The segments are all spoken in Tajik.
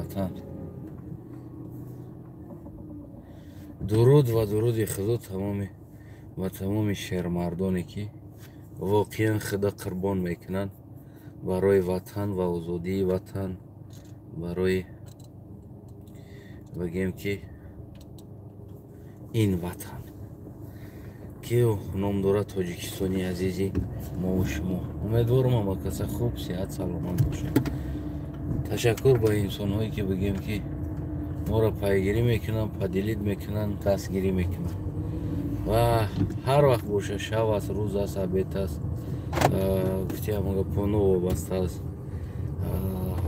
Ватан. Дуруд ва дуруди худо тамоми ва тамоми шермардоне, ки воқеан худо қурбон мекунанд барои ватан ва озодии ватан, барои бигем ки ин ватан, ки ном дорад Тоҷикистони азизи мову шумо. Умедворам, ҳама каса хуб, сиҳат, саломат бошед. Ташаккур ба инсонҳое, ки бигем ки моро пайгирӣ мекунанд, поделить мекунанд, дастгирӣ мекунанд ва ҳар вақт боша, шав аст, рӯз аст, обед аст, гуфти ҳамон гапоно вобаста аст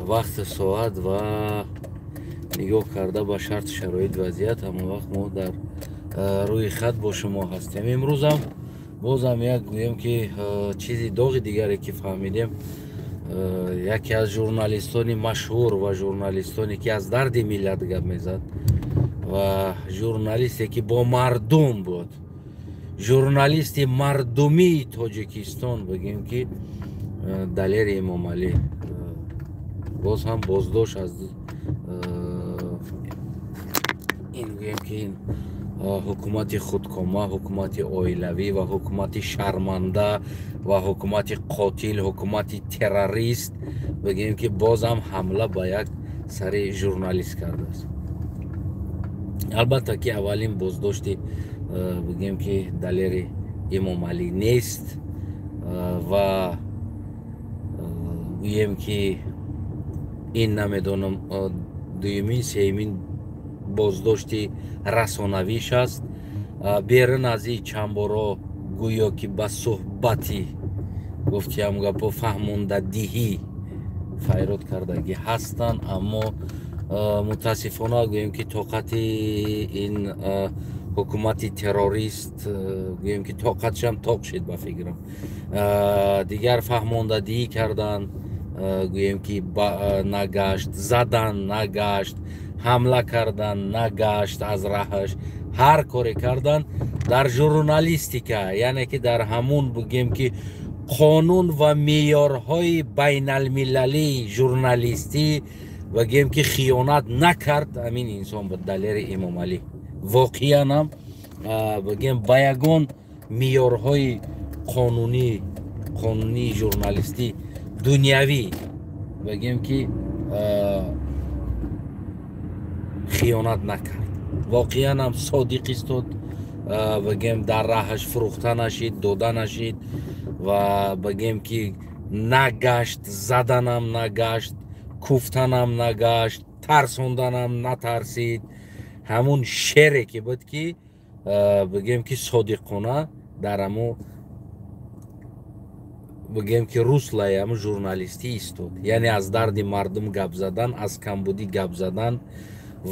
вақту соат ва нигоҳ карда ба шарту шароит, вазъият, ҳамон вақт мо дар рӯи хат бо шумо ҳастем. Имрӯзам бозам як гӯем ки чизи доғи дигаре ки фаҳмидем, яке аз журналистони машҳур ва журналистоне, ки аз дарди миллат гап мезад ва журналисте, ки бо мардум буд, журналисти мардумии Тоҷикистон, бигем ки Далери Эмомалӣ, боз ҳам боздошт аз ин гӯем ки ин ҳукумати худкома, ҳукумати оилавӣ ва ҳукумати шарманда ва ҳукумати қотил, ҳукумати террорист, бигем ки бозам ҳамла ба як сари журналист кардааст. Албатта ки аввалин боздошти бигем ки Далери Эмомалӣ нест ва гӯем ки ин намедонам дуюмин, сеюмин боздошти расонавиш аст. Берун аз ин чанд боро гӯё ки ба суҳбати гуфтиам гапо фаҳмондадиҳӣ файрод кардагӣ ҳастанд, аммо мутаассифона гӯем ки тоқати ин ҳукумати террорист, гӯем ки тоқатшам тоқ шид ба фикрам. Дигар фаҳмондадиҳӣ кардан, гӯем ки нагашт, задан нагашт, ҳамла кардан нагашт, аз раҳаш ҳар коре кардан дар журналистика, яъне ки дар ҳамун бигем ки қонун ва меъёрҳои байналмилалии журналистӣ бигем ки хиёнат накард ҳамин инсон буд, Далери Эмомалӣ. Воқеан ҳам бигем ба ягон меъёрҳои қонунии журналистӣ дунявӣ бигем ки хиёнат накард. Воқеан ҳам содиқ истод, бигем дар раҳаш фурӯхта нашид, дода нашид ва бигем ки нагашт, заданам нагашт, куфтанам нагашт, тарсонданам натарсид. Ҳамун шере ки буд, ки бигем ки содиқона дар ҳамун бигем ки руслаи ҳамун журналистӣ истод, яъне аз дарди мардум гап задан, аз камбудӣ гап задан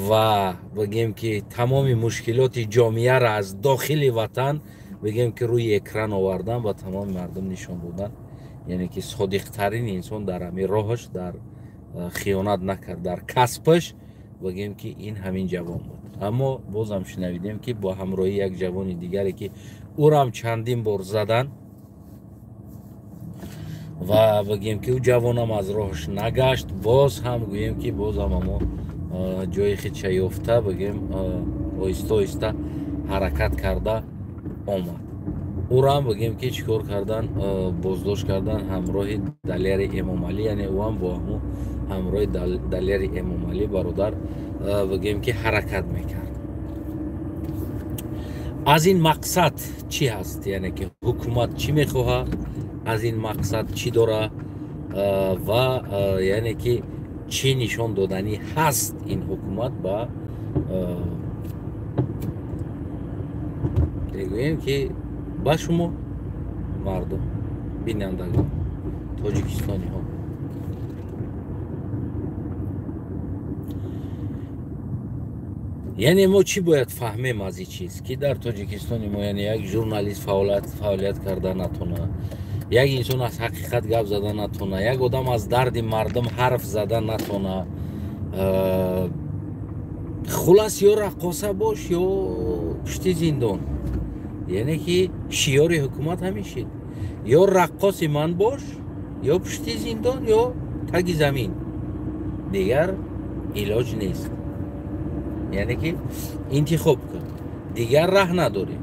ва бигем ки тамоми мушкилоти ҷомеаро аз дохили ватан бигем ки рӯи экран овардан, ба тамоми мардум нишон додан. Яъне ки содиқтарин инсон дар ҳамин роҳаш, дар хиёнат накард дар касбаш, бигем ки ин ҳамин ҷавон буд. Аммо бозам шунавидем ки бо ҳамроҳии як ҷавони дигаре, ки ӯрам чандин бор задан ва бигем ки ӯ ҷавонам аз роҳаш нагашт, боз ҳам гӯем ки бозам амо ҷои худша ёфта, бигем оҳиста оҳиста ҳаракат карда омад. Ӯрам бигем ки чӣ кор кардан, боздошт кардан ҳамроҳи Далери Эмомалӣ, яъне ӯам бо ҳамун ҳамроҳи Далери Эмомалӣ бародар бигем ки ҳаракат мекард. Аз ин мақсад чӣ ҳаст? Яъне ки ҳукумат чӣ мехоҳад, аз ин мақсад чӣ дора ва яъне ки чӣ нишон доданӣ ҳаст ин ҳукумат ба мегӯем ки ба шумо мардум, бинандагон, тоҷикистониҳо. Яъне мо чӣ бояд фаҳмем аз ин чиз, ки дар Тоҷикистони мо яъне як журналист фаъолият карда натона, як инсон аз ҳақиқат гап зада натона, як одам аз дарди мардум ҳарф зада натона, хулас ё раққоса бош, ё пушти зиндон. Яъне ки шиёри ҳукумат ҳамин шид: ё раққоси ман бош, ё пушти зиндон, ё таги замин. Дигар Илоҷ нест. Яъне ки интихоб кун, дигар раҳ надорӣ.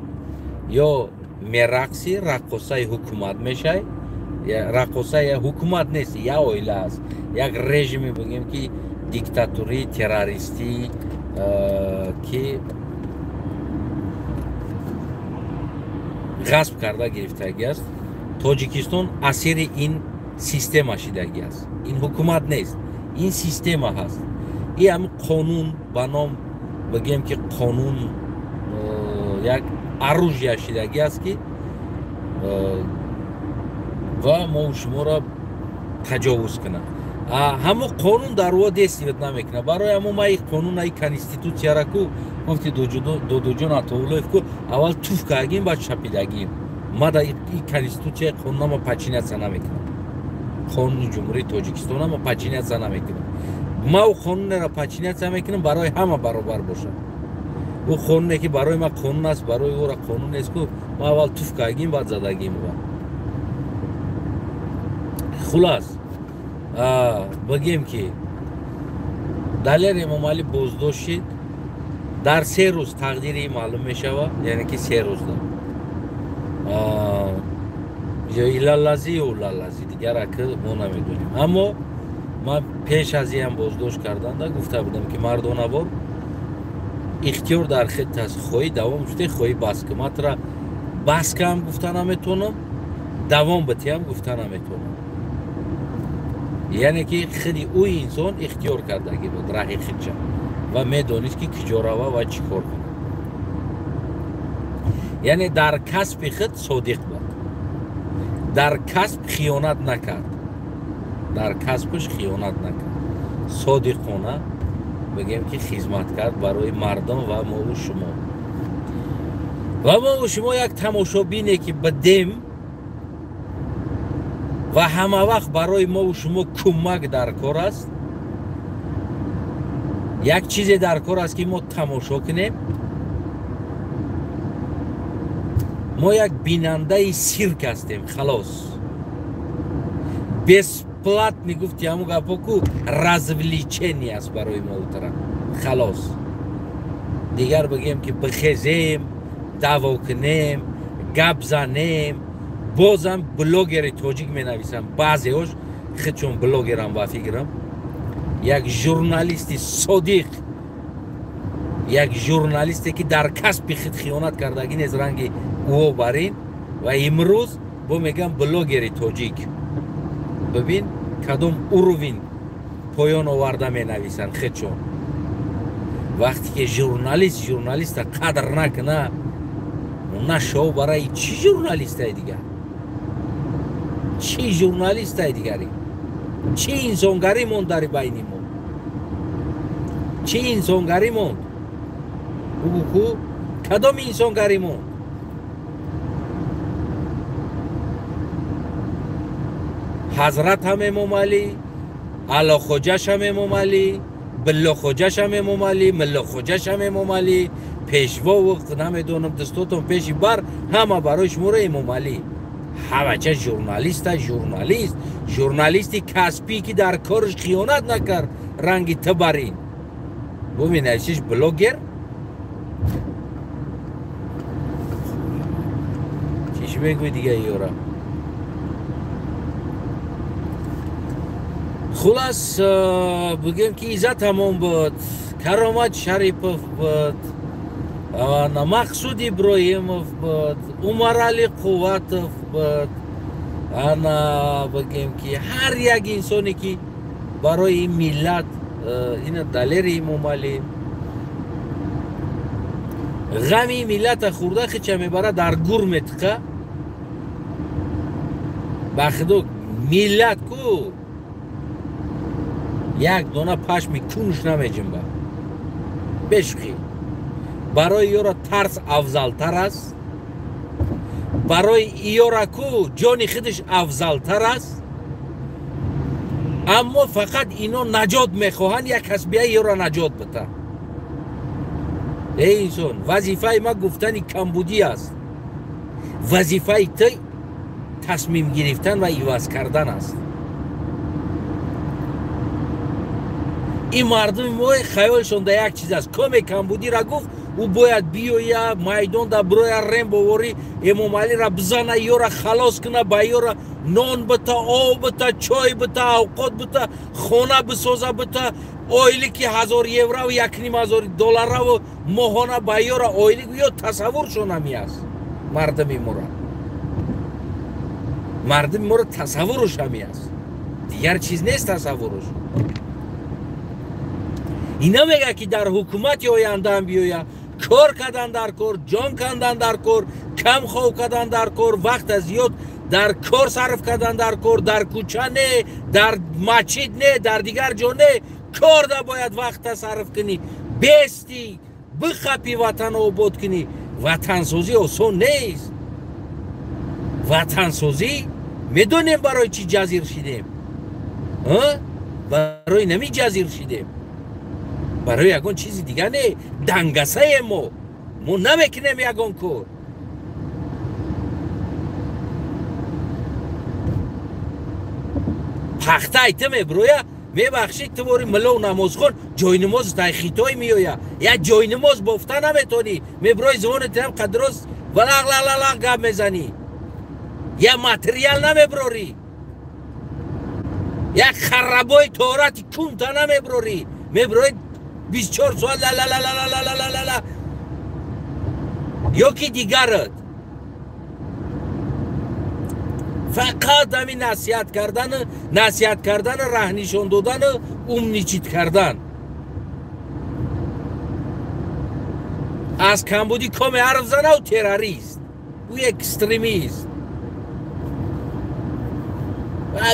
Ё мерақси, раққосаи ҳукумат мешай. Раққосаи ҳукумат нест, як оила аст, як режиме бигем ки диктатурӣ, террористӣ, ки ғасб карда гирифтагӣ аст. Тоҷикистон асири ин система шидагӣ аст. Ин ҳукумат нест, ин система ҳаст. И ҳам қонун ба ном бигем ки қонун як оружия шидагӣ аст, ки ва мо шуморо таҷовуз кунад. Ҳамо қонун дар ӯ действовать намекунад. Барои ҳамо ма и қонун, и конститутсияра ку гуфти Додуҷон Атоуллоев ку аввал туф кардагим, баъд чапидагим. Ма да и конститутсияи қонунама подчиняться намекунам. Қонуни Ҷумҳурии Тоҷикистонама подчиняться намекунам. Ма ӯ қонунеро подчиняться мекунам, барои ҳама баробар бошад. Ӯ қонуне ки барои ма қонун аст, барои ӯра қонун нест ку ма аввал туф кардагим, баъд задагим. Хулас бигем ки Далер Эмомалӣ боздошт шид. Дар 3 рӯз тақдири маълум мешавад, яъне ки 3 рӯзда ё илаллази ё улаллази, дигар аки мо намедонем. Аммо ман пеш аз ин ҳам боздошт карданда гуфта будам ки мардонавор ихтиёр дар хидт аст, хоҳӣ давом шуде, хоҳӣ бас кун. Ман тура бас кам гуфта наметавонам, давом битиҳам гуфта наметавонам. Яъне ки худи ӯ инсон ихтиёр кардагӣ буд раҳи худша ва медонист ки куҷо рава ва чӣ кор кунад. Яъне дар касби худ содиқ буд, дар касб хиёнат накард, дар касбаш хиёнат накард, содиқона бигем ки хизмат кард барои мардум ва мову шумо. Ва мову шумо як тамошобине ки бидем ва ҳама вақт барои мову шумо кӯмак дар кор аст, як чизе дар кор аст ки мо тамошо кунем. Мо як бинандаи сирк ҳастем, халос. Бесплатный гуфти ҳамун гапо ку развлечение аст барои мо утара, халос. Дигар бигем ки бихезем, даъво кунем, гап занем. Бозам блогери тоҷик менависам, баъзеҳош худшон блогерам ба фикрам. Як журналисти содиқ, як журналисте ки дар касби худ хиёнат кардагӣ нест, ранги ӯ барин. Ва имрӯз бо мегам блогери тоҷик. Бибин кадом уровень поён оварда менависанд худшон. Вақте ки журналист журналиста қадр накуна, на шоу барои чӣ журналистай дигар? Чӣ журналистай дигари? Чӣ инсонгарӣ монд дар байни мо? Чӣ инсонгарӣ монд? Бугӯ ку кадом инсонгарӣ монд? Ҳазратам Эмомалӣ, Аллохоҷашам Эмомалӣ, Биллохоҷашам Эмомалӣ, Миллохоҷашам Эмомалӣ, пешвову намедонам дастотон пеши бар, ҳама барои шуморо Эмомалӣ. Ҳамача журналиста, журналист, журналисти касбӣ ки дар кораш хиёнат накард, ранги ту барин. Бубинависиш блогер? Чиш мегӯй дига ёра? Хулас бигем ки Иззат ҳамон буд, Каромат Шарипов буд, Мақсуд Иброҳимов буд, Умарали Қувватов буд. Ана бигем ки ҳар як инсоне ки барои ин миллат, ина Далери Эмомалӣ ғами миллата хӯрда хича мебара дар гур метиқа. Ба худо миллат ку як дона пашми кунш намеҷунба. Бешухӣ барои ёра тарс афзалтар аст, барои иёра ку ҷони худаш афзалтар аст. Аммо фақат ино наҷот мехоҳанд, як кас бия ёра наҷот бита. Эй инсон, вазифаи ма гуфтани камбудӣ аст, вазифаи ту тасмим гирифтан ва иваз кардан аст. Ин мардуми мо хаёлшон дар як чиз аст. Коме камбудира гуфт, ӯ бояд биёя майдон да бироя рембоворӣ Эмомалиро бизана, ёра халос куна, ба ёра нон бита, об бита, чой бита, авқот бита, хона бисоза бита, ойлики 1000 евро ва 1500 доллараву моҳона ба ёра ойлик ё тасаввуршон ҳами аст. Мардуми мора, мардуми мора тасаввуруш ҳами аст, дигар чиз нест тасаввуруш. Ина мега ки дар ҳукумати ояндаам биёя, кор кардан дар кор, ҷон кандан дар кор, кам хов кардан дар кор, вақта зиёд дар кор сарф кардан дар кор, дар кӯча не, дар масҷид не, дар дигар ҷо не, корда бояд вақта сарф кунӣ, бести бихапӣ, ватан обод кунӣ. Ватансозӣ осон нест. Ватансозӣ медонем барои чӣ ҷазир шидем, барои нами ҷазир шидем, барои ягон чизи дига не. Дангасаем мо, мо намекунем ягон кор. Пахтай ту меброя, мебахшид, ту бори милов намозхон, ҷойнамоз тай хитой меоя, як ҷойнамоз бофта наметонӣ, меброи зувони тиам қадроз валақ лақ лақ лақ гап мезанӣ, як материал намеброрӣ, як харабои тоҳорати кунта намеброрӣ, меброи 24 соат ла ла ла ла ла ла ла ла ла ё ки дигарат. Фақат ҳамин насиҳат кардану насиҳат кардану раҳ нишон додану умничит кардан. Аз камбудӣ коме ҳарф зана, ӯ террорист, ӯ экстремист.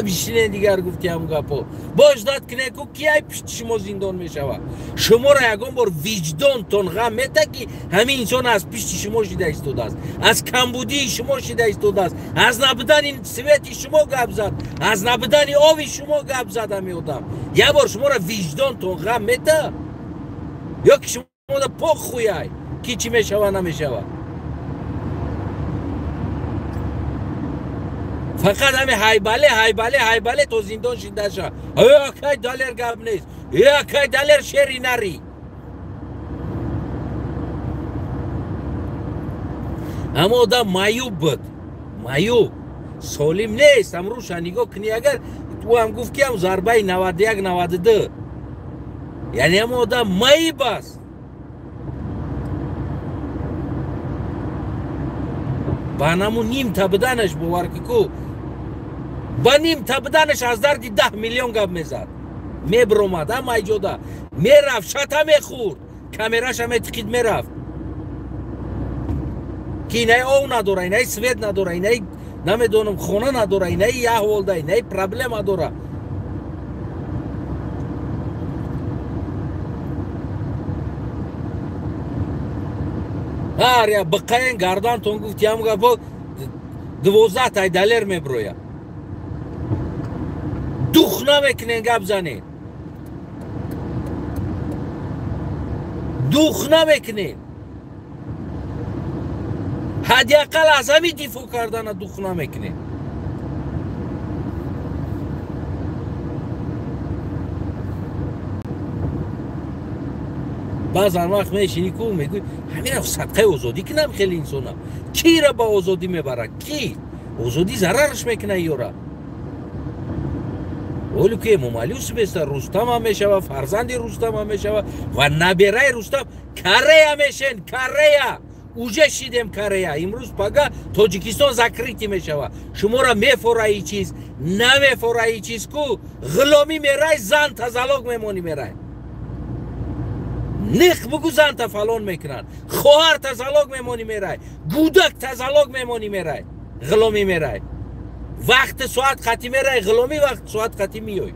Бишинен дигар гуфти ҳам гапо. Бождат кунед ку ки ай пишти шумо зиндон мешавад. Шуморо ягон бор виҷдонтон ғам мета ки ҳамин инсон аз пишти шумо шида истодааст, аз камбудии шумо шида истодааст, аз набудани свети шумо гап зад, аз набудани ови шумо гап зад ҳамин одам. Як бор шуморо виҷдонтон ғам мета ё ки шумода похуяй ки чӣ мешава намешава. Фақат ҳами ҳайбале ҳайбале ҳайбале то зиндон шидаша. Акай Далер гап нест, акай Далер шери нари. Аммо одам маъюб буд, маъюб, солим нест. Амрӯша нигоҳ кунӣ, агар ӯ ҳам гуфт ки ҳам зарбаи 91 92, яъне ҳама одам маъиб аст. Ба наму нимта буданаш бовар ки ку, ба нимта буданаш аз дарди 10 миллион гап мезад, мебиромад ҳама иҷода, мерафт, шата мехӯрд, камераша метиқид, мерафт ки инаи ов надора, инаи свет надора, инаи намедонам хона надора, инаи аҳволда, инаи проблема дора. Ҳар я биқаен гардантон гуфти ҳам гапо 12 тай Далер меброя. Дух намекунен гап занен, дух намекунен, ҳадди ақал аз ҳамин дифоъ кардана дух намекунен. Баъзан вақт мешинӣ ку мегӯй ҳамина садқаи озодӣ кунам хеле инсона. Кира ба озодӣ мебарад? Ки озодӣ зарараш мекунад ёра? Оле ки Эмомалӣ усбеста, Рустам ҳам мешава, фарзанди Рустам ҳам мешава ва набераи Рустам. Корея мешен, Корея уже шидем, Корея. Имрӯз пага Тоҷикистон закрити мешава. Шуморо мефора и чиз, намефора и чиз ку ғуломӣ мерай, зан тазалог мемонӣ мерай. Нех бугу занта фалон мекунанд, хоҳар тазалог мемонӣ мерай, гудак тазалог мемонӣ мерай, ғуломӣ мерай. Вақти соат қатӣ мерай, ғуломӣ вақт соат қатӣ меёй.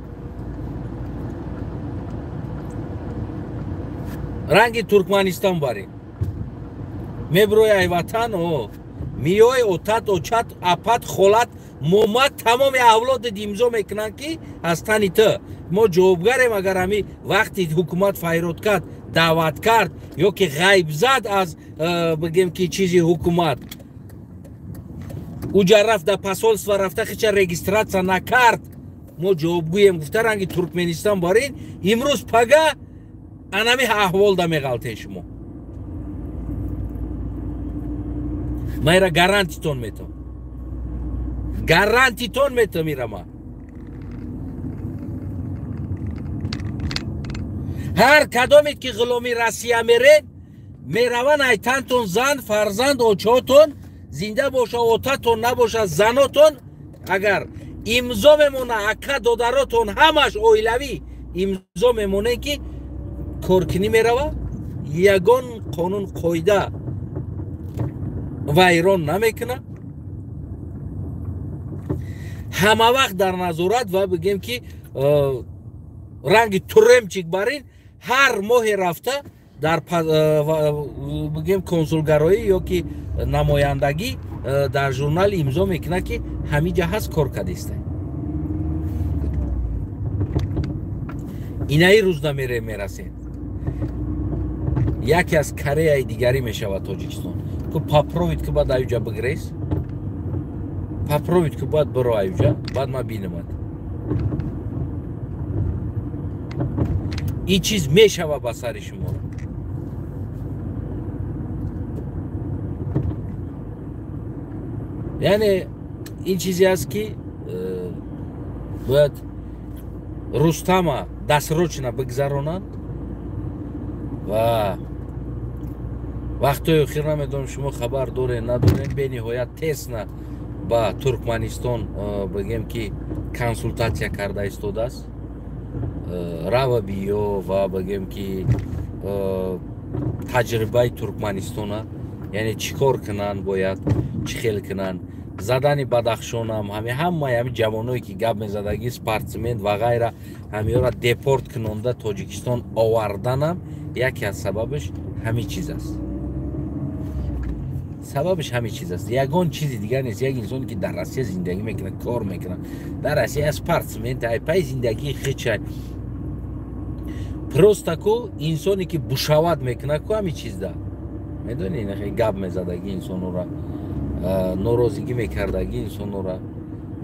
Ранги Туркманистон барем. Меброи ай ватан, о миёй, отат, очат, апат, холат, момат, тамоми авлодат имзо мекунанд ки аз тани ту. Мо ҷавобгарем агар ҳами вақти ҳукумат файрод кард, даъват кард ё ки ғайб зад аз бигем ки чизи ҳукумат, уҷа рафт дар посольство рафта хича регистратсия накард, мо ҷавобгӯем гуфта ранги Туркменистон барин имрӯз пага анами аҳволда меғалтен шумо. Ман ира гарантитон метам. Гарантитон метам ира ман. Ҳар кадомед ки ғуломи Россия меред, мераванд айтантон зан, фарзанд, очотон зинда боша, отатон набоша, занотон агар имзо мемона, ака додаротон ҳамаш оилавӣ имзо мемонед ки коркунӣ мерава, ягон қонун қоида вайрон намекунад, ҳама вақт дар назорат ва бигем ки ранги туремчик барин ҳар моҳе рафта дар бигем консулгароӣ ё ки намояндагӣ дар журнал имзо мекунад ки ҳамиҷа ҳаст кор кардиста. Инаи рӯзда мерасем. Яке аз Кореяи дигарӣ мешавад Тоҷикистон. Ку попробуйт ки баъд аюҷа бигрез. Попробуйт ки баъд биро аюҷа, баъд ман бинамад. Ин чиз мешава ба сари шумо. Яъне ин чизе аст ки бояд Рустама дастрочна бигзаронанд ва вақтҳои охир намедонам шумо хабар доред надоред, бениҳоят тесна ба Туркманистон бигем ки консултатсия карда истодааст. Рава биё ва бигем ки таҷрибаи Туркманистона, яъне чӣ кор кунанд, бояд чӣ хел кунанд. Задани Бадахшонам ҳамаи ҳами ҷавоное ки гап мезадаги спортсмен ва ғайра ҳамиёра депорт кунонда Тоҷикистон оварданам яке аз сабабаш ҳамин чиз аст. Сабабаш ҳамин чиз аст. Ягон чизи дигар нест. Як инсоне ки дар Россия зиндагӣ мекунад, кор мекунад, дар Россия спортсмен, пай зиндагии хичай. Просто ку инсоне ки бушават мекунад ку ҳамин чизда. Медонӣ, гап мезадаги инсонора, норозигӣ мекардаги инсонора.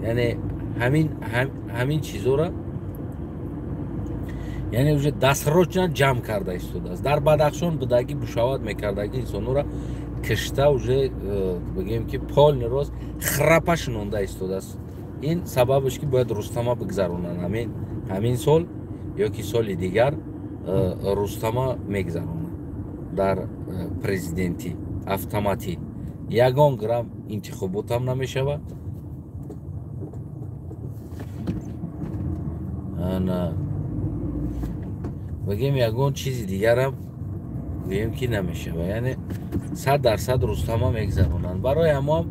Яъне ҳамин чизора яъне уже дастрочна ҷамъ карда истодааст. Дар Бадахшон будаги бушават мекардаги инсонора кишта уже бигем ки полный рост храпа шинонда истодааст. Ин сабабаш ки бояд Рустама бигзаронанд. Ҳамин сол ё ки соли дигар Рустама мегзаронанд дар президентӣ автоматӣ. Ягон грамм интихоботам намешавад. Ана бигем ягон чизи дигарам гӯем ки намешавад. Яъне 100% Рустама мегзаронанд. Барои ҳамон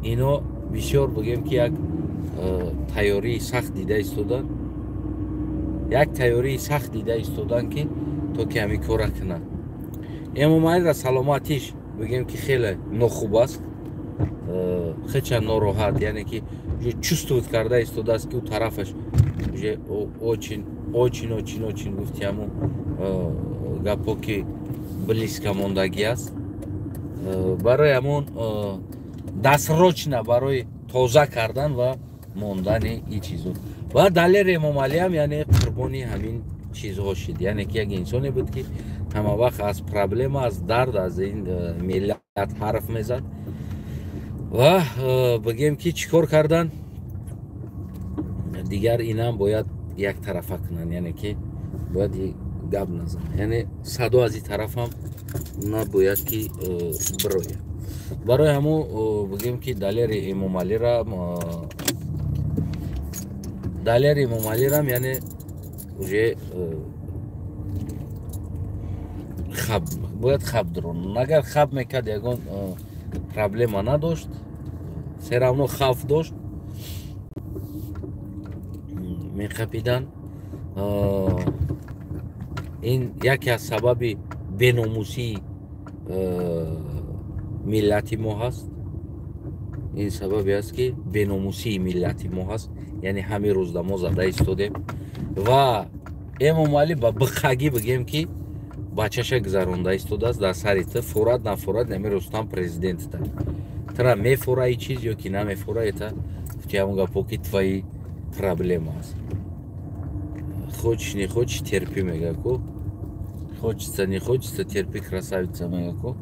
ино бисёр бигем ки як тайёрии сахт дида истоданд. Як тайёрии сахт дида истоданд ки то ки ҳамин кора кунанд. Эмомалиро саломатиш бигем ки хеле нохуб аст, хеча нороҳат, яъне ки уже чувствовать карда истодааст ки ӯ тарафаш уже очень очень очень очень гуфти ҳамун гапҳо ки близко мондагӣ аст. Барои ҳамон дастрочна барои тоза кардан ва мондани ин чизо. Ва Далер Эмомалиам яъне қурбони ҳамин чизҳо шид. Яъне ки як инсоне буд ки ҳама вақт аз проблема, аз дард, аз ин миллат ҳарф мезад ва бигем ки чӣ кор кардан, дигар инам бояд яктарафа кунанд, яъне ки бояд гап назананд, яъне садо аз ин тарафам набояд ки бирояд. Барои ҳамон бигем ки Далери Эмомалирам яъне уже хаб бояд хаб дурон. Агар хаб мекард ягон проблема надошт, все равно хавф дошт, мехапидан. Ин яке аз сабаби беномусии миллати мо ҳаст. Ин сабабе аст ки беномусии миллати мо ҳаст. Яъне ҳамин рӯзда мо зада истодем ва Эмомалӣ ба биқагӣ бигем ки бачаша гузаронда истодааст дар сари ту, фурад нафурад нами Рустам президентта. Тра мефура и чиз ё ки намефура, это гуфти ҳамон гапо ки твои Проблема аст. Хочешь не хочешь, терпи, мега ку. Хочется не хочется, терпи, красавица, мега ку.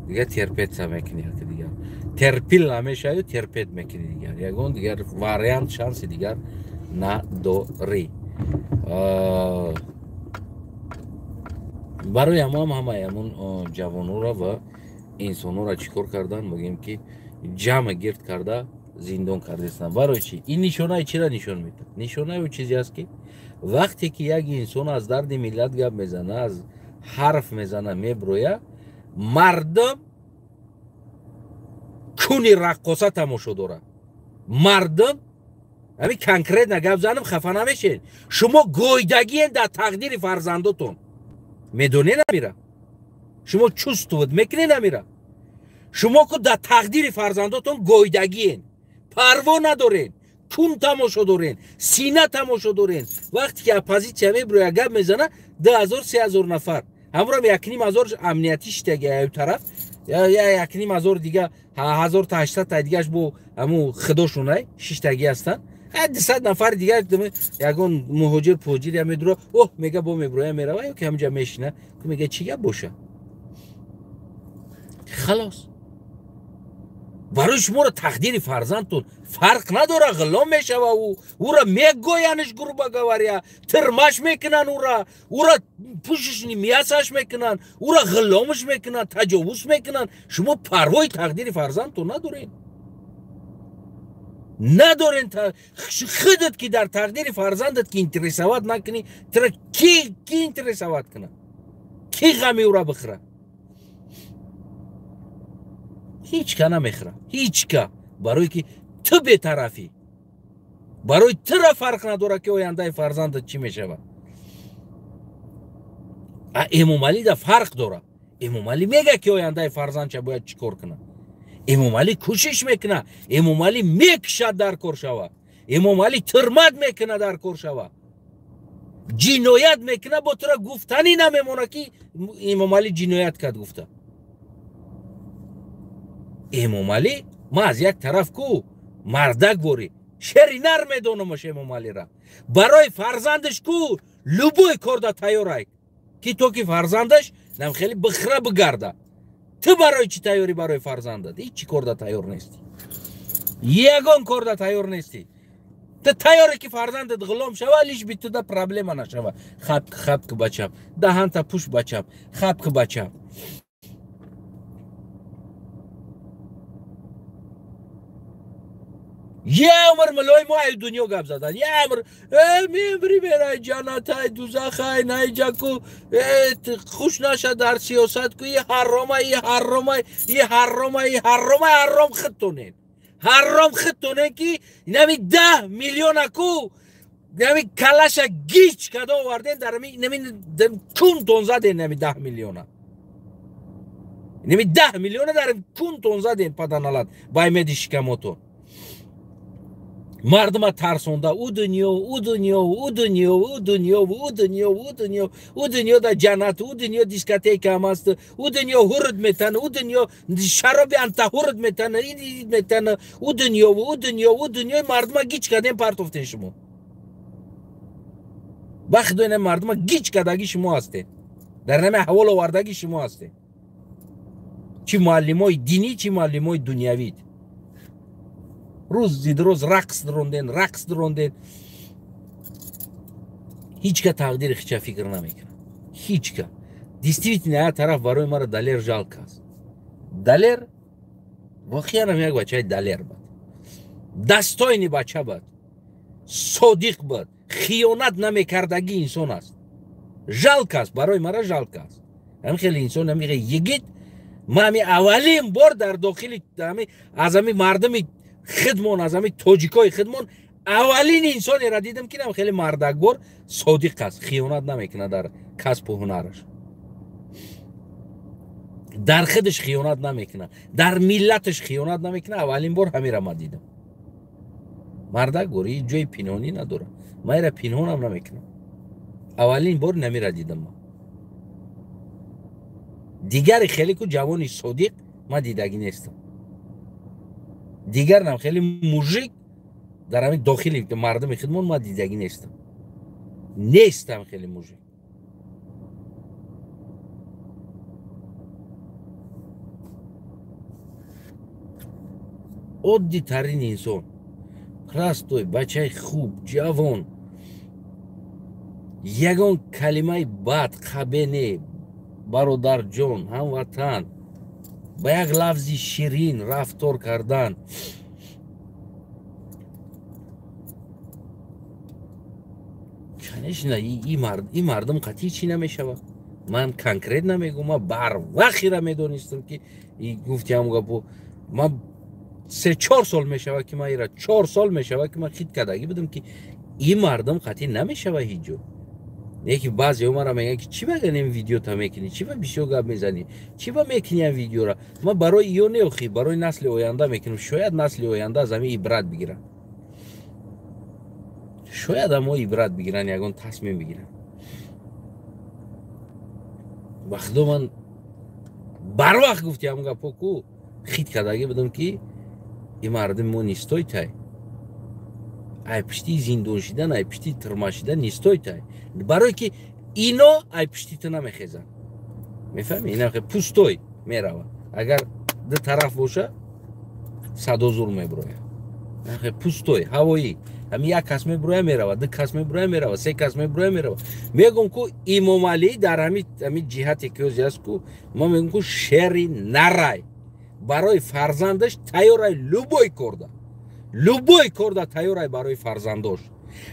Дигар терпеться мекунӣ, дигар терпил намешавӣ, терпет мекунӣ. Дигар ягон дигар вариант, шанси дигар надорӣ. Барои ҳамоам ҳамаи ҳамун ҷавонора ва инсонора чӣ кор кардан, мегӯем ки ҷамъ гирд карда зиндон кардастанд. Барои чӣ? Ин нишонаи чиро нишон медиҳад? Нишонаи ӯ чизе аст, ки вақте ки як инсон аз дарди миллат гап мезана, аз ҳарф мезана, меброя, мардум куни раққоса тамошо дорад. Мардум ҳамин конкретно гап занам, хафа намешед. Шумо гойдагиен дар тақдири фарзандотон. Медонед амира? Шумо чувствовать мекунед амира? Шумо ку дар тақдири фарзандотон гойдагиен, парво надорен, кун тамошо дорен, сина тамошо дорен. Вақте ки оппозитсия меброя, гап мезана, 2000 3000 нафар, ҳамурам 1500 амниятӣ шитаги аю тараф, 1500 дига, 1800 та дигаш бо ҳаму худошонай шиштагӣ ҳастанд. 200 нафар дигар ягон муҳоҷир пуҳоҷир я медура, оҳ мега, бо меброя, мерава ё ки ҳамҷа мешина, мега чӣ гап боша. Халос, барои шуморо тақдири фарзандтон фарқ надора. Ғулом мешава ӯ, ӯра мегӯянш, грубо говоря, тирмаш мекунанд ӯра, ӯра пӯшишни миясаш мекунанд, ӯра ғуломаш мекунанд, таҷовуз мекунанд. Шумо парвои тақдири фарзандтон надоред, надорен. Худат ки дар тақдири фарзандат ки интересовать накунӣ, тира ки интересовать кунад? Ки ғами ӯра бихӯра? Ҳеҷ ка намехӯра, ҳеҷ ка. Барое ки ту бетарафӣ, барои тура фарқ надорад, ки ояндаи фарзандат чӣ мешавад. А Эмомалида фарқ дорад. Эмомалӣ мега, ки ояндаи фарзандча бояд чӣ кор кунад. Эмомалӣ кӯшиш мекунад, Эмомалӣ мекушад, дар кор шава, Эмомалӣ тирмат мекунад, дар кор шава, ҷиноят мекунад, бо тура гуфтанӣ намемонад, ки Эмомалӣ ҷиноят кард гуфта. Эмомалӣ ма аз як тараф ку мардак ворӣ шери нар медонамаш. Эмомалира барои фарзандаш ку любой корда тайёрай, ки то ки фарзандаш нам хеле бихра бигарда. Ту барои чӣ тайёрӣ? Барои фарзандат ҳеҷ чӣ корда тайёр нестӣ, ягон корда тайёр нестӣ. Ту тайёре, ки фарзандат ғулом шава, лишь бы туда проблема нашава. Хапк, хапк, бачам, даҳанта пуш, бачам, хапк, бачам. Я умр милои мо ай дунё гап задан, я умр мемри, мерай, ҷаннатай, дузахай, найҷаку хуш наша дар сиёсат ку. И ҳарома, и ҳарома, и ҳарома, и ҳарома. Ҳаром худтонен, ҳаром худтонен, ки нами 10 миллиона ку нами калаша гич када оварден, дар нами кунтон заден. Нами 10 миллиона, нами 10 миллиона дар кунтон заден. Паданалат баймеди шикамотон мардума тарсонда. Ӯ дунё, ӯ дунё, ӯ дунё, ӯ дунё, ӯ дунё, ӯ дунё, ӯ дунё да ҷаннат, ӯ дунё дискотека ҳам аст, ӯ дунё ҳурд метана, ӯ дунё шароби анта ҳурд метана, метана, ӯ дунё, ӯ дунё, ӯ дунё. Мардума гич кардем, партофтен шумо. Ба худо, ина мардума гич кардаги шумо ҳастед, дар нами аҳвол овардаги шумо ҳастед, чӣ муаллимои динӣ, чӣ муаллимои дунявид. Рӯз зид рӯз рақс дронден, рақс дронден. Ҳеҷ ка тақдири хича фикр намекунад, ҳеҷ ка. Действительно, як тараф барои мара Далер жалко аст. Далер воқеанам як бачаи далер бад, достойный бача бад, содиқ бад, хиёнат намекардагӣ инсон аст. Жалко аст, барои мара жалко аст ҳамин хеле инсон, ҳамин хеле йигит. Ма ҳами аввалин бор дар дохили аз ҳами мардуми хидмон, аз ҳами тоҷикои хидмон аввалин инсонеро дидам, ки нам хеле мардакбор, содиқ аст, хиёнат намекунад дар касбу ҳунараш, дар худаш хиёнат намекунад, дар миллаташ хиёнат намекунад. Аввалин бор ҳамира ма дидам. Мардак гори ҷои пинҳонӣ надорад, ма ира пинҳонам намекунам. Аввалин бор намира дидам ма. Дигари хеле ку ҷавони содиқ ма дидагӣ нестам. Дигар нам хеле мужик Дар ҳамин дохили мардуми хидмон ман дидагӣ нестам. Нестам хеле мужик. Оддитарин инсон, простой, бачаи хуб, ҷавон, ягон калимаи бад қабе не, бародарҷон, ҳамватан, ба як лафзи ширин рафтор кардан. Конечно, и мардум қатъи чӣ намешавад. Ман конкрет намегӯм, ман барвақт медонистам ки гуфти ҳамон гапо. Ман 3-4 сол мешавад ки ман ира 4 сол мешавад ки ман хит кардагӣ будам ки ин мардум қатъи намешавад ҳеҷ ҷо. Не ки баъзеҳо мара мегӯянд ки чӣ ба ин видеота мекунӣ, чӣ ба бисёр гап мезанӣ, чӣ ба мекунӣ ин видеора. Ман барои ё не охи, барои насли оянда мекунам. Шояд насли оянда аз ҳамин ибрат бигиранд, шояд амо ибрат бигиранд, ягон тасмим бигиранд. Ба худо ман барвақт гуфти ҳамон гапо ку хит кардагӣ будам ки ин мардуми мо нистой тай, ай пишти зиндон шидан, ай пишти тирма шидан нистой тай. Барое ки ино ай пишти ту намехезанд, мефаҳми? Ина пустой мерава. Агар ду тараф боша садо зур меброяд. Пустой ҳавоӣ. Ҳами як кас меброя мерава, ду кас меброя мерава, се кас меброя мерава. Мегӯм ку Имомалӣ дар ҳами ҷиҳате ки ҳозир аст ку, мо мегӯм ку шери нарай барои фарзандаш тайёрай любой корда, любой корда тайёрай барои фарзандош.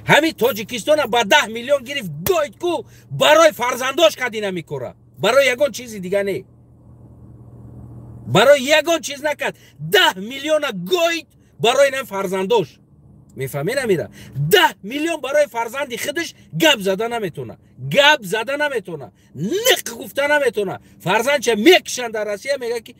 Ҳами Тоҷикистона ба 10 миллион гирифт, гойд ку барои фарзандош кади намекора, барои ягон чизи дига не, барои ягон чиз накард. 10 миллиона гойд барои нам фарзандош. Мефаҳме намира? 10 миллион барои фарзанди худаш гап зада наметона, гап зада наметона, ниқ гуфта наметона. Фарзандча мекушанд дар Россия, мега ки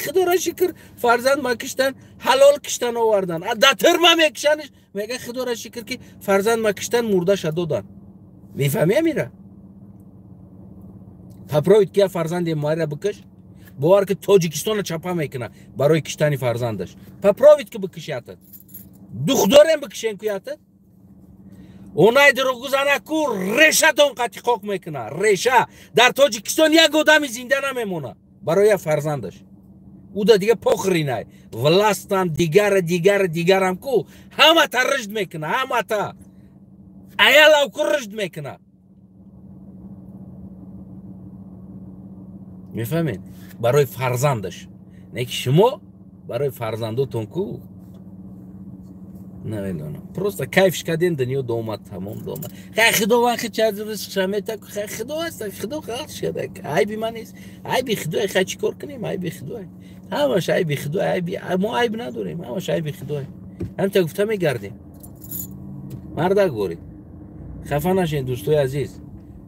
худоро шукр фарзанд ма киштан, ҳалол киштан овардан. Дар тирма мекушанш, мега худоро шукр ки фарзанд ма киштан, мурдаша додан. Мефаҳми амира? Попробуйт ки фарзанди майра бикаш, бовар ки Тоҷикистонро чапа мекуна барои киштани фарзандаш. Попробуйт ки бикушиятад. Духдорем бикушен куятад. Онай дурӯғгузана ку решатон қатиқоқ мекуна. Реша дар Тоҷикистон як одами зинда намемона барои фарзандаш. Уда дига похринай. Властам дигар дигар дигарам ку ҳамата ришд мекуна, ҳамата. Аялав ку ришд мекуна. Мефаҳмед? Барои фарзандаш. Не ки шумо барои фарзандотон ку намедонам. Просто кайфш кардем, дунё домад, тамом домад. Хай худованд хича ризқша мета, хай худо аст, худо халқш карда. Айби ман нест, айби худо, хай чӣ кор кунем, айби худо. Ҳамаш айби худо, айби мо айб надорем, ҳамаш айби худо. Ҳамта гуфта мегардем. Мардак горӣ. Хафа нашен дӯстои азиз,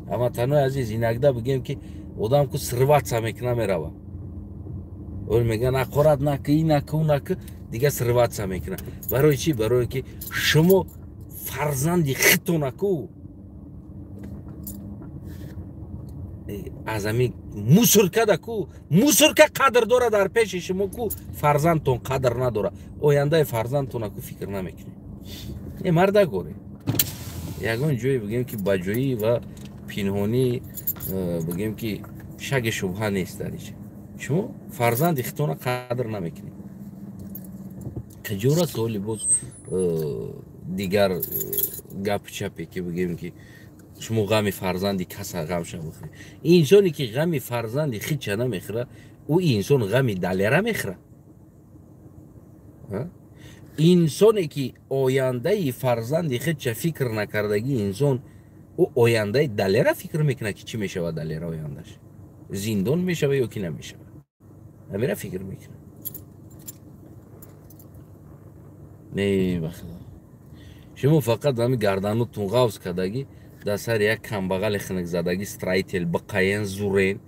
ҳамватанои азиз, инакда бигем ки одам ку срываться мекуна мерава. Ол мегӯянд ҳақорат наку, ин наку, ӯ наку, дига срываться мекуна. Барои чӣ? Барое ки шумо фарзанди худтона ку аз ҳамин мусоркада ку, мусорка қадр дора дар пеши шумо ку, фарзандтон қадр надора. Ояндаи фарзандтона ку фикр намекунед. Не мардак горӣ. Ягон ҷое бигем ки ба ҷоӣ ва пинҳонӣ бигем ки шаги шубҳа нест дар инҷа. Шумо фарзанди худтона қадр намекунед. Каҷора соли боз дигар гапи чапе ки бигем ки шумо ғами фарзанди каса ғамша бихӯред. Инсоне ки ғами фарзанди худша намехӯрад, ӯ инсон ғами далера мехӯрад. Инсоне ки ояндаи фарзанди худша фикр накардагӣ инсон, ӯ ояндаи далера фикр мекунад ки чӣ мешавад далера ояндаш. Зиндон мешавад ё ки намешавад. Ҳамира фикр мекунад. Не ба худо. Шумо фақат ҳами гарданутон ғавз кардагӣ, дар сари як камбағали хунукзадагӣ строитель биқаен зурен,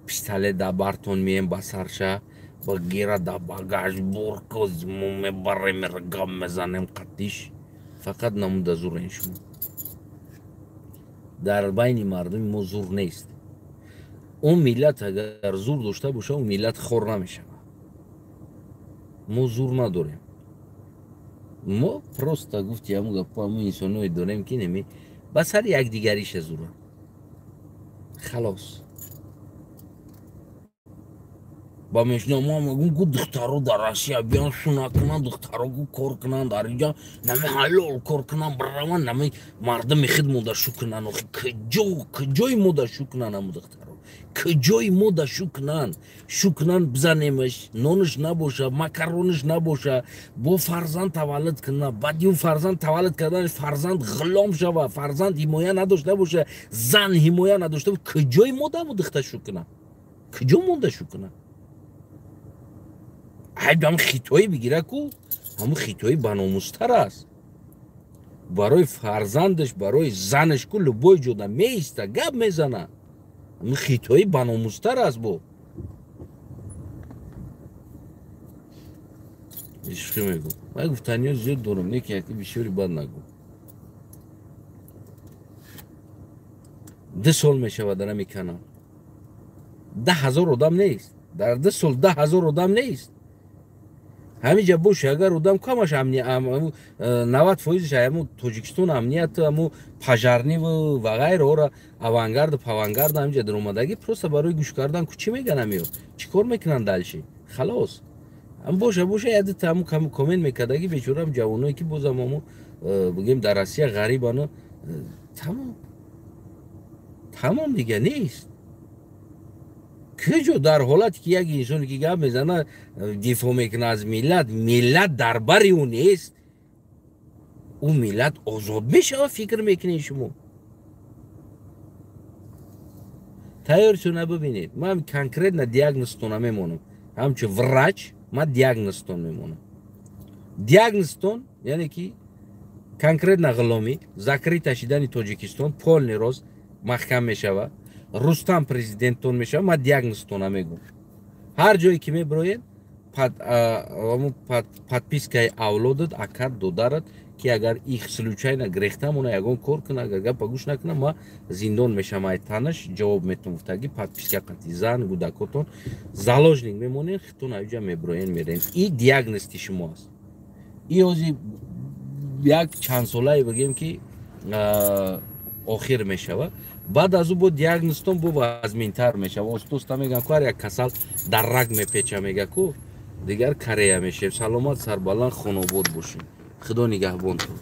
пистолет дар бартон миен ба сарша, ба гира дар багаж бурко мо мебарем гап мезанем қатиш. Фақат намуда зурен шумо. Дар байни мардуми мо зур нест. Он миллат агар зур дошта боша, он миллат хор намешавад. Мо зур надорем. Мо просто гуфти ҳамун гапо, ҳамун инсоное дорем, ки неми ба сари якдигариша зура. Халос. Ба мешна мо мегӯм, ку духтаро дар Россия биён шуна кунанд, духтаро ку кор кунанд, дар инҷа нами ҳалол кор кунанд, бираванд, нами мардуми худ мода шу кунанд. Охи куҷо, куҷои мода шу кунанд ҳамун духтаро? Куҷои мода шу кунанд? Шу кунанд, бизанемаш, нонаш набоша, макаронаш набоша, бо фарзанд таваллуд кунад, баъди ӯ фарзанд таваллуд карданаш фарзанд ғулом шава, фарзанд ҳимоя надошта боша, зан ҳимоя надошта боша, куҷои мода ҳамун духтар шу кунад? Куҷо монда шу кунад? Айб ҳам хитоӣ бигира ку, ҳамун хитоӣ баномустар аст. Барои фарзандаш, барои занаш ку любой ҷода меиста, гап мезана. Ҳамун хитоӣ баномустар аст бо. Ишқӣ мегӯм. Ман гуфтаниҳо зиёд дорам, не ки яке бисёри бад нагӯ. 2 сол мешавад дар ҳамин канал. 10,000 одам нест. Дар 2 сол 10,000 одам нест. Ҳамиҷа боша, агар одам камаш 90% ҳамун Тоҷикистон амният, ҳамун пожарниву ва ғайраҳоро авангарду павангарду ҳамиҷа даромадагӣ просто барои гӯш кардан ку чӣ меган ҳамиё? Чӣ кор мекунанд дальше? Халос. Ҳам боша, боша, як дута ҳамун кам коммент мекардагӣ бечораам ҷавоное ки бозам ҳамун бигем дар Россия ғарибану тамом. Тамом дига нест. Куҷо дар ҳолате ки як инсоне ки гап мезана, дифоъ мекунад аз миллат, миллат дар бари ӯ нест, ӯ миллат озод мешавад, фикр мекунед шумо? Тайёртона бибинед. Ман конкретно диагнозтона мемонам. Ҳамчун врач ман диагнозтон мемонам. Диагнозтон яъне ки конкретно ғуломӣ, закрыта шидани Тоҷикистон, полный рост маҳкам мешавад. Рустам президенттон мешавад, ман диагнозтона мегӯм. Ҳар ҷое ки мебироед, подпискаи авлодат, акат, додарат, ки агар их случайно грехта мона ягон кор куна, агар гапа гӯш накуна, ма зиндон мешавам, ай танаш ҷавоб метум гуфтаги подписка қати зан, гудакотон заложник мемонед, хитон аюҷа мебироен, мерен. И диагности шумо аст. И ҳози як чанд солае бигем ки охир мешавад. Баъд аз ӯ бо диагнозтон бо вазминтар мешавад. Остоста мегӯям ку ҳар як касал дар раг мепеча, мега ку дигар Корея мешавем. Саломат, сарбаланд, хонобод бошем. Худо нигаҳбонтон.